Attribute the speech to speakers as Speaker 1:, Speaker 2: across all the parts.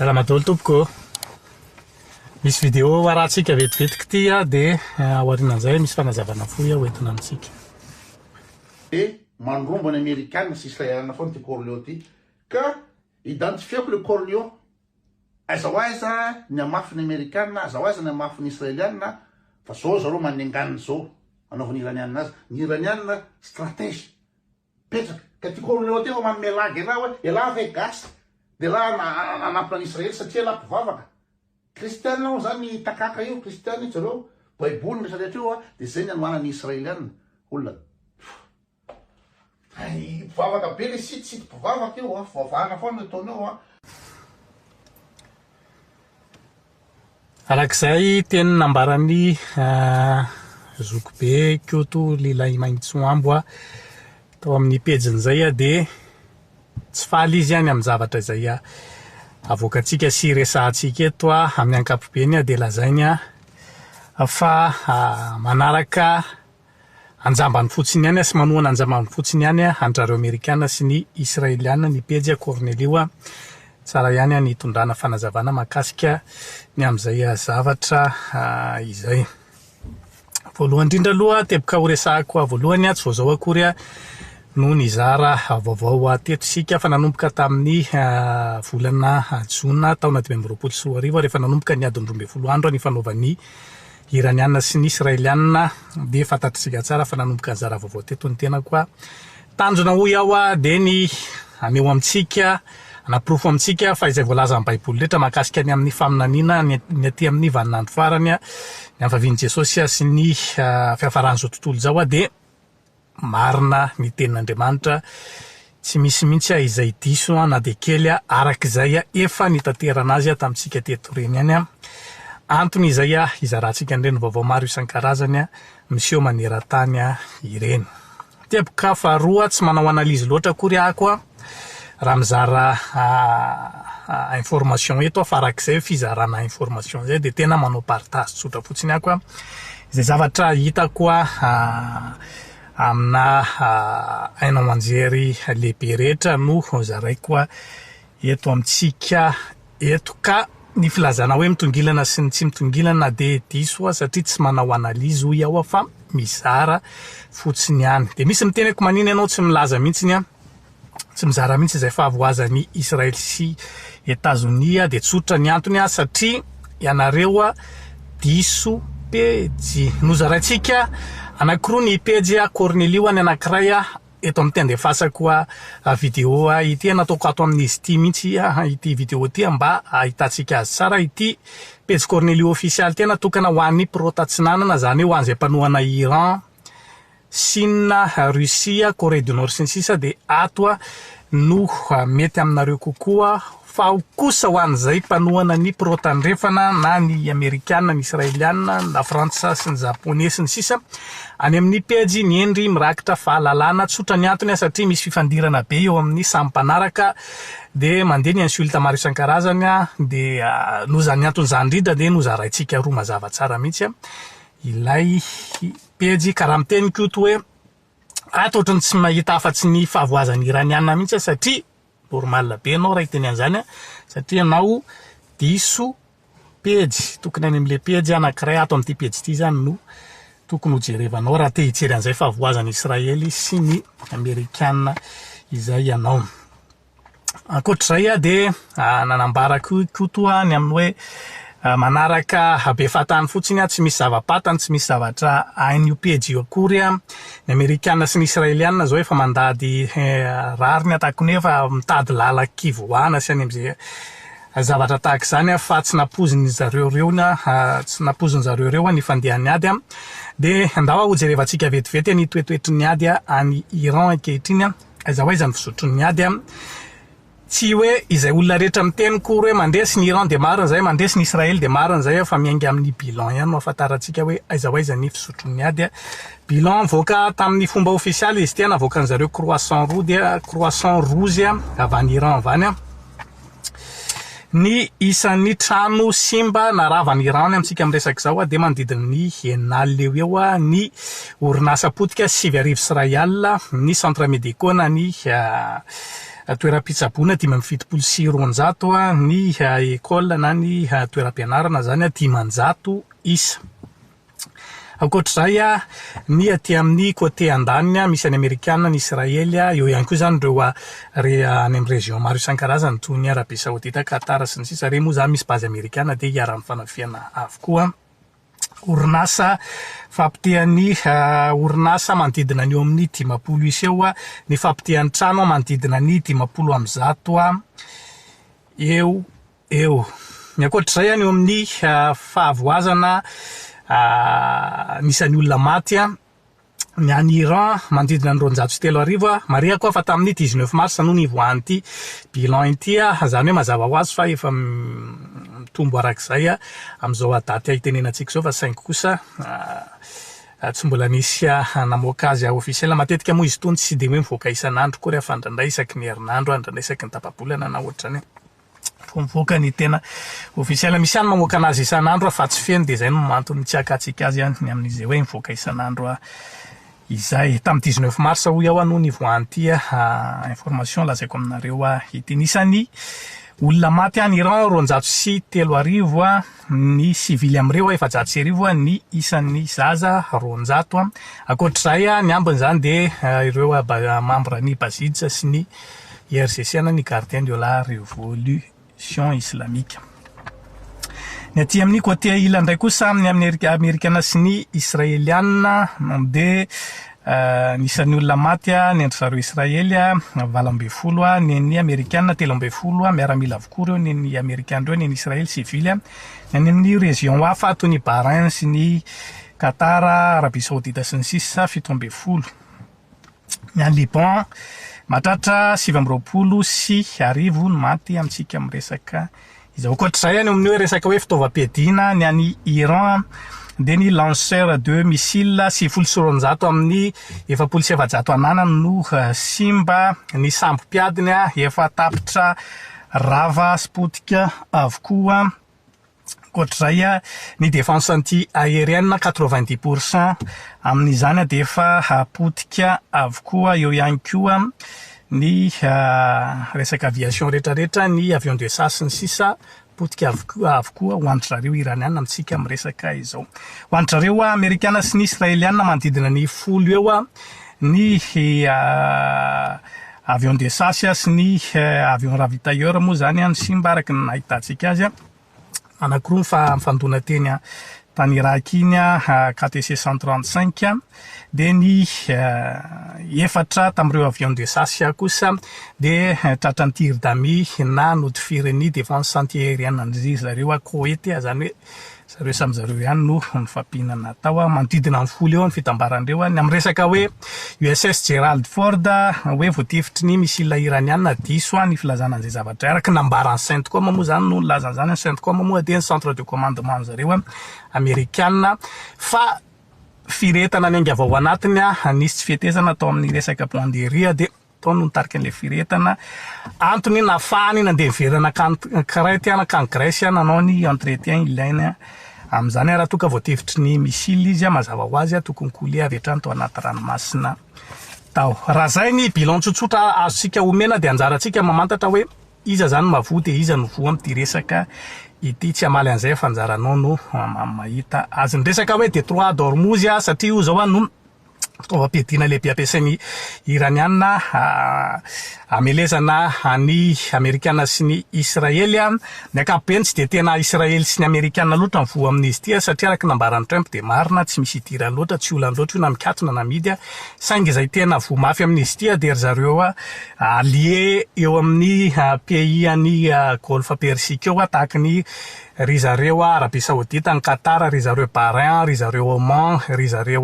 Speaker 1: Salama daholo tompoko ô. Misy vidéo arahantsika vetivetiky ity a dia aorianan'izay misy fanazavana fohy ho entina amintsika.
Speaker 2: De mandromba ny amerikana sy israeliana foana ty Corleo ty ka identifieko le Corleo aiza ho aiza ny hamafin'ny amerikana aiza ho aiza ny hamafin'ny israeliana fa zao zareo manenganina zao anaovan'ny iraniana azy ny iraniana stratège Petraka. Ka ty Corleo ty efa manome lagy elah hoe elah ve gasy de elah hanampina an'i Israely satria elah mpivavaka. Kristianina hono zany takaka io, kristianina io jereo baiboly ny retraretra io a, de zay ny anohanany israelianina. Olona hay mpivavaka be le site, site mpivavaka io a, fivavahana foana no ataony eo a.
Speaker 1: Araka izay teny nambaran'i Zokibe Koto Lilahimaintsoambo tao amin'ny pejiny izay dia tsy faly izy ny amin'ny zavatra izay avoakantsika sy resahantsika eto. Amin'ny ankapobeny dia lazainy fa manaraka Anjambany fotsiny ihany sy manohana anjambany fotsiny ihany an-dRareo Amerikana sy ny Israeliana ny pejy Cornelio. Tsara ihany ny hitondrana fanazavana mahakasika ny amin'izay zavatra izay. Voalohany indrindra aloha, teboka horesahako voalohany, tsy vao izao akory no nizara vaovao teto isika fa nanomboka tamin'ny volana jona taona 2025 rehefa nanomboka ny adiny 12 andro nifanaovan'ny Iraniana sy ny Israeliana dia fantatr'isika tsara fa nanomboka nizara vaovao teto ny tenako a. Tanjona hoy aho a dia ny haneho amintsika, hanaporofo amintsika fa izay voalazan'ny Baiboly rehetra mahakasika ny amin'ny faminaniana ny aty amin'ny vaninandro farany, ny amin'ny fahavian'i Jesosy sy ny fiafaran'izao tontolo izao a dia Marina ny tenin'Andriamanitra, tsy misy mihitsy izay diso na dia kely araka izay efa nitaterana azy tamintsika teto ireny ihany. Antony izay hizarantsika an'ireny vaovao maro isan-karazany miseho maneran-tany ireny. Teboka faharoa, tsy manao analyse loatra akory aho koa raha mizara information eto aho fa arak'izay fizarana information izay dia tena manao partage tsotra fotsiny aho koa. Izay zavatra hitako amina haino aman-jery lehibe rehetra no zaraiko eto amintsika eto. Ka ny filazana hoe mitongilana sy ny tsy mitongilana dia diso satria tsy manao analyse hoy aho fa mizara fotsiny ihany. Dia misy miteny hoe manina ianao tsy milaza mihitsy an. Tsy mizara mihitsy izay fahavoazan'i Israely sy Etazonia dia tsotra ny antony satria ianareo diso pejy. Nozaraintsika anankiroa ny pejy Cornelio ny anankiray eto amin'ity andefasako vidéo ity nataoko ato amin'izy ity mihitsy ity vidéo ity mba ahitantsika azy tsara ity pejy Cornelio ofisialy ity natokana ho an'ny pro tatsinanana izany hoe ho an'izay mpanohana Iran Chine, Russie, Corée du Nord sy ny sisa dia ato no mety aminareo kokoa fa ao kosa ho an'izay mpanohana ny pro tandrefana na ny amerikana, ny israeliana, na frantsa sy ny japoney sy ny sisa any amin'ny pejy ny hendry mirakitra fahalalana tsotra ny antony satria misy fifandirana be eo amin'ny samy mpanaraka dia mandeha ny insulte maro isan-karazany dia noho izany antony izany indrindra dia nozaraintsika roa mazava tsara mihitsy ilay Pejy ka raha miteny Koto hoe ato ohatran'ny tsy mahita afa-tsy ny fahavoazan'ny Iraniana mihitsy aho satria normal be ianao raha hiteny an'izany an, satria ianao diso pejy, tokony any amin'ilay pejy anankiray ato amin'ity pejy ity izany no tokony ho jerevanao raha te hijery an'izay fahavoazan'i Israely sy ny Amerikana izay ianao. Ankoatr'izay dia nanambara koa i Koto ny amin'ny hoe manaraka be fahatany fotsiny, tsy misy zava-patany, tsy misy zavatra hain'io pejy io akory. Ny Amerikana sy ny Israeliana izao efa mandady rariny ataoko ny hoe efa mitady lalan-kivoahana sy any amin'izay zavatra tahaka izany fa tsy nampoizin'ny zareo ireo na tsy nampoizin'ny zareo ireo ny fandehan'ny ady. Dia ndao hojerevantsika vetivety ny toetoetry ny ady any Iran ankehitriny. Aiza ho aiza ny fizotron'ny ady an? Tsy hoe izay olona rehetra miteny kory hoe mandresy ny Iran dia marina izay, mandresy ny Israely dia marina izay fa miainga amin'ny bilan ihany no ahafantarantsika hoe aiza ho aiza ny fizotron'ny ady. Bilan nivoaka tamin'ny fomba ofisialy izy ity, navoakan'izareo croissant rouge, croissant rouge avy any Iran avy any. Ny isan'ny trano simba na rava any Iran amintsika miresaka izao dia manodidina ny 60 eo ho eo, ny orinasa potika 9100, ny centres médicaux na ny toeram-pitsaboana 275, ny école na ny toeram-pianarana izany 500 isa. Ankoatr'izay, ny aty amin'ny côté andaniny misy an'i Amerikana, ny Israely, eo ihany koa izany ireo re any amin'ny région maro isan-karazany toy ny Arabie Saoudite, Qatar sy ny sisa Ireny moa izany misy base amerikana dia iharan'ny fanafihana avokoa. Orinasa fahapotehan'ny orinasa manodidina ny eo amin'ny 50 isa eo, ny fahapotehan'ny trano manodidina ny 150 eo. Eo. Ny ankoatr'izay any eo amin'ny fahavoazana ny isan'ny olona maty, ny any Iran manodidina ny 3200. Marihako fa tamin'ny 19 mars no nivoahan'ity bilan ity, izany hoe mazava ho azy fa efa mitombo arak'izay amin'izao daty itenenantsika izao fa saingy kosa tsy mbola nisy namoaka azy officiel. Matetika moa izy itony tsy dia hoe mivoaka isan'andro akory fa indraindray isaky ny herinandro, indraindray isaky ny tapa-bolana na ohatr'izany. Vao mivoaka ny tena officiel. Misy ihany mamoaka anazy isan'andro fa tsy feno dia izay no antony tsy hakantsika azy ny amin'izay hoe mivoaka isan'andro izay. Tamin'ny 19 mars hoy aho no nivoahan'ity information lazaiko aminareo ity. Ny isan'ny olona maty any Iran 3200, ny sivily amin'ireo 1400, ny isan'ny zaza 200. Ankoatr'izay ny ambiny izany dia ireo membre ny Basij sy ny IRGC na ny Gardien de la Révolution Islamique. Ny aty amin'ny côté ilany indray kosa amin'ny Amerikana sy ny Israeliana dia ny isan'ny olona maty ny an-dry zareo Israely 18, ny an'ny Amerikana 13, miaramila avokoa ireo, ny an'ny Amerikana ireo, ny an'ny Israely sivily. Ny any amin'ny région hafa toy ny Bahrain sy ny Qatar, Arabie Saoudite sy ny sisa 17. Ny any Liban, mahatratra 1029 ny maty amintsika miresaka izao. Ankoatr'izay, any amin'ny hoe resaka hoe fitaovam-piadiana, ny any Iran dia ny lanceur de missile 290 amin'ny 440 ananany no simba, ny sambo mpiadiny efa tapitra rava sy potika avokoa. Ankoatr'izay, ny défense anti-aérienne 90 pour cent amin'izany dia efa potika avokoa. Eo ihany koa ny resaka aviation rehetrarehetra, ny avion de chasse sy ny sisa potika avokoa ho an-dry zareo Iraniana amintsika miresaka izao. Ho an-dry zareo Amerikana sy ny Israeliana manodidina ny folo eo ny Avion de chasse sy ny avion ravitailleur moa izany no simba araka ny nahitantsika azy. Anankiroa ny nifandona teny tany Irak iny, KTC 135, dia ny efatra tamin'ireo avion de chasse kosa dia tratran'ny tir d'ami na notifirin'ny défense anti-aérienne an-dry zareo Koety, izany hoe Zareo samy zareo ihany no nifampihinana tao. Manodidina ny folo eo ny fitambaran'ireo. Ny amin'ny resaka hoe USS Gerald Ford hoe voatifitry ny missile iraniana, diso ny filazana an'izay zavatra izay. Araka ny nambaran'ny Centcom moa izany no nilaza an'izany. Ny Centcom moa dia ny centre de commandement an-zareo amerikana. Fa firehetana niainga avy ao anatiny, nisy tsy fihetezana tao amin'ny resaka Bonderia dia. Tao no nitarika an'ilay firehetana. Antony nahafahany nandeha niverina nankany Crète, nankany Grèce nanao ny entretien ilaina amin'izany. Raha toa ka voatifitry ny missile izy, mazava ho azy tokony couler avy hatrany tao anaty ranomasina tao. Raha izay ny bilan tsotsotra azontsika omena dia anjarantsika mamantatra hoe iza izany mahavoa dia iza no voa amin'ity resaka ity. Tsy hamaly an'izay fa anjaranao no mahita azy. Ny resaka hoe détroit d'Ormuz satria io izao no Fitaovam-piadiana lehibe ampiasain'ny Iraniana hamelezana ny Amerikana sy ny Israely. Ny ankapobeny tsy dia tena Israely sy ny Amerikana loatra ny voa amin'izy ity satria araka ny nambaran'i Trump dia marina tsy misy idirany loatra, tsy olany loatra io na mikatona na mihidy. Saingy izay tena voa mafy amin'izy ity dia ry zareo alliés eo amin'ny pays any Golfe Persique eo tahaka ny Ry zareo Arabie Saoudite, any Qatar, ry zareo Bahrain, ry zareo Oman, ry zareo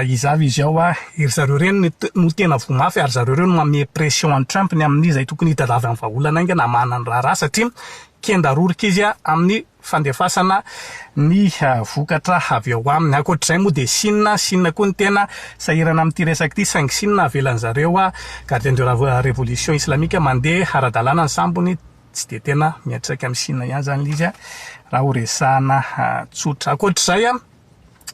Speaker 1: iza avy izy ao, ry zareo ireny no tena voa mafy ary zareo ireo no manome pression an'i Trump ny amin'izay tokony hitadiavany vahaolana haingana hamahana ny raharaha satria kenda rorika izy amin'ny fandefasana ny vokatra avy ao aminy. Ankoatr'izay moa dia Chine, Chine koa no tena sahirana amin'ity resaka ity saingy Chine avelan'zareo gardien de la révolution islamique mandeha ara-dalàna ny sambony, Tsy dia tena miantraika amin'i Shina ihany izany ilay izy raha ho resahana tsotra. Ankoatr'izay,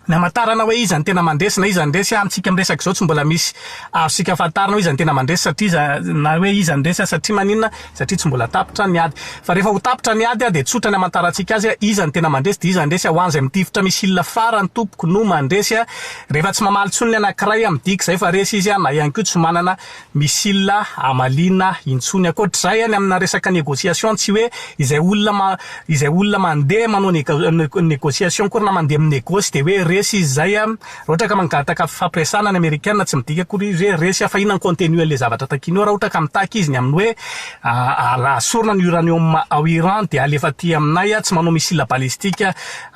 Speaker 1: Ny hamantarana hoe iza no tena mandresy na iza no resy, amintsika miresaka izao tsy mbola misy azontsika fantarina hoe iza no tena mandresy satria iza na hoe iza no resy satria maninona? Satria tsy mbola tapitra ny ady. Fa rehefa ho tapitra ny ady dia tsotra ny hamantarantsika azy iza no tena mandresy dia iza no resy ho an'izay mitifitra missile farany tompoko no mandresy. Rehefa tsy mamaly intsony ny anankiray midika izay fa resy izy na ihany koa tsy manana missile hamaliana intsony. Ankoatr'izay, ny amina resaka négociation, tsy hoe izay olona ma, izay olona mandeha manao négociation akory na mandeha mi-négoce dia hoe resy izy izay. Raha ohatra ka mangataka fifampiresahana ny amerikana, tsy midika akory izy hoe resy fa inona ny contenu an'ilay zavatra takiany eo. Raha ohatra ka mitaky izy ny amin'ny hoe asorina ny uranium ao Iran dia alefa aty aminay, tsy manao missile balistique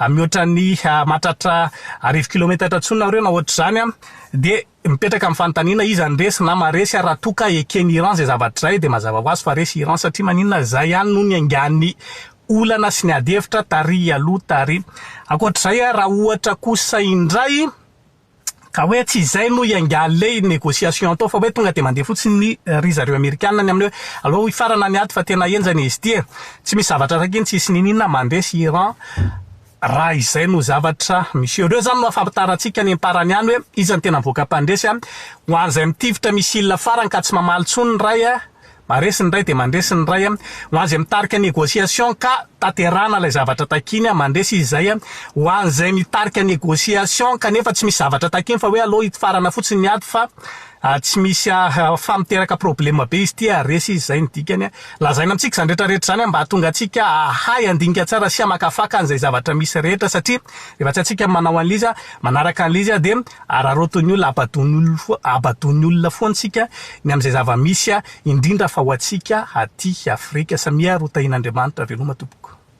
Speaker 1: mihoatra ny mahatratra arivo kilometatra intsony nareo na ohatr'izany dia Mipetraka ny fanontaniana iza no resy na maharesy ary raha toa ka eken'i Iran izay zavatra izay dia mazava ho azy fa resy Iran satria maninona izay ihany no niaingan'ny olana sy ny ady hevitra tary aloha tary. Ankoatr'izay raha ohatra kosa indray ka hoe tsy izay no hiaingan'ilay négociation atao fa hoe tonga dia mandeha fotsiny ry zareo amerikana ny amin'ny hoe aleo hifarana ny ady fa tena henjana izy ity e! Tsy misy zavatra takiany tsisy niniana mandresy Iran. Raha izay no zavatra misy eo. Ireo izany no ahafantarantsika any am-parany any hoe iza no tena mivoaka mpandresy an. Ho an'izay mitifitra missile farany ka tsy mamaly intsony ny iray an, maharesy ny iray dia mandresy ny iray an. Ho an'izay mitarika négociation ka tanterahana ilay zavatra takiany an, mandresy izy izay an. Ho an'izay mitarika négociation kanefa tsy misy zavatra takiany fa hoe aleo hifarana fotsiny ny ady fa tsy misy fa miteraka problème be izy ity ary resy izy izay no dikany. Lazaina amintsika izany rehetra rehetra izany mba hahatonga antsika hahay handinika tsara sy hamakafaka an'izay zavatra misy rehetra satria rehefa tsy antsika ny manao an'ilay izy, manaraka an'ilay izy dia araraotin'ny olona, abadoin'ny olona foana isika ny amin'izay zava-misy indrindra fa ho antsika aty Afrika. Samia ary ho tahian'Andriamanitra. Veloma tompoko.